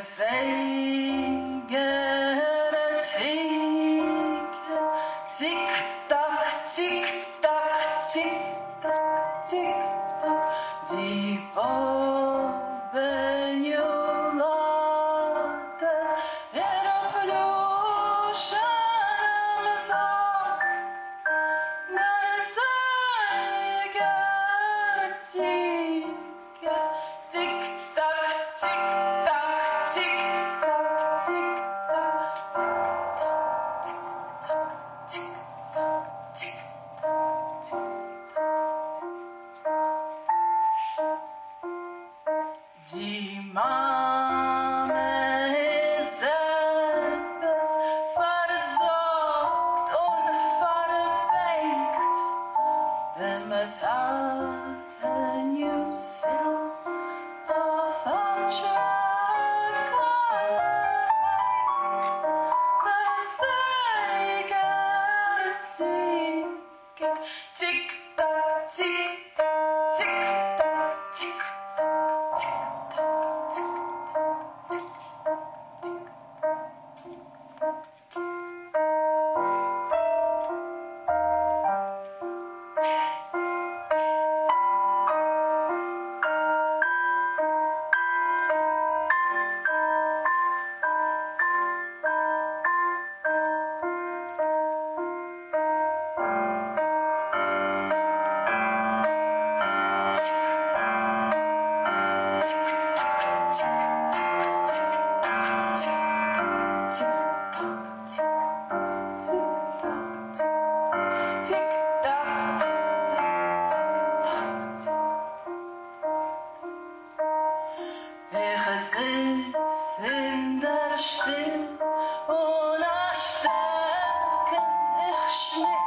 זייגער טיקעט, טיק טאק, טיק טאק, טיק טאק, טיק טאק, די באבעניו לאטעט אין א פלושענעם זאק, דער זייגער טיקעט, טיק טאק, טיק טאק, טיק טאק, טיק טאק, טיק טאק, טיק טאק, טיק טאק, טיק טאק, טיק טאק. די מאמע איז עפעס פארזארגט און פארבענקט, דעם טאטעניו'ס פידל אויף א טשעקעלע הענגט, דער זייגער טיקעט, טיק טאק, טיק טאק, טיק טאק, טיק טאק, טיק טאק, טיק טאק, טיק טאק, טיק טאק, טיק טאק. איך זיץ אין דער שטיל אן א שטעקן, איך שניץ.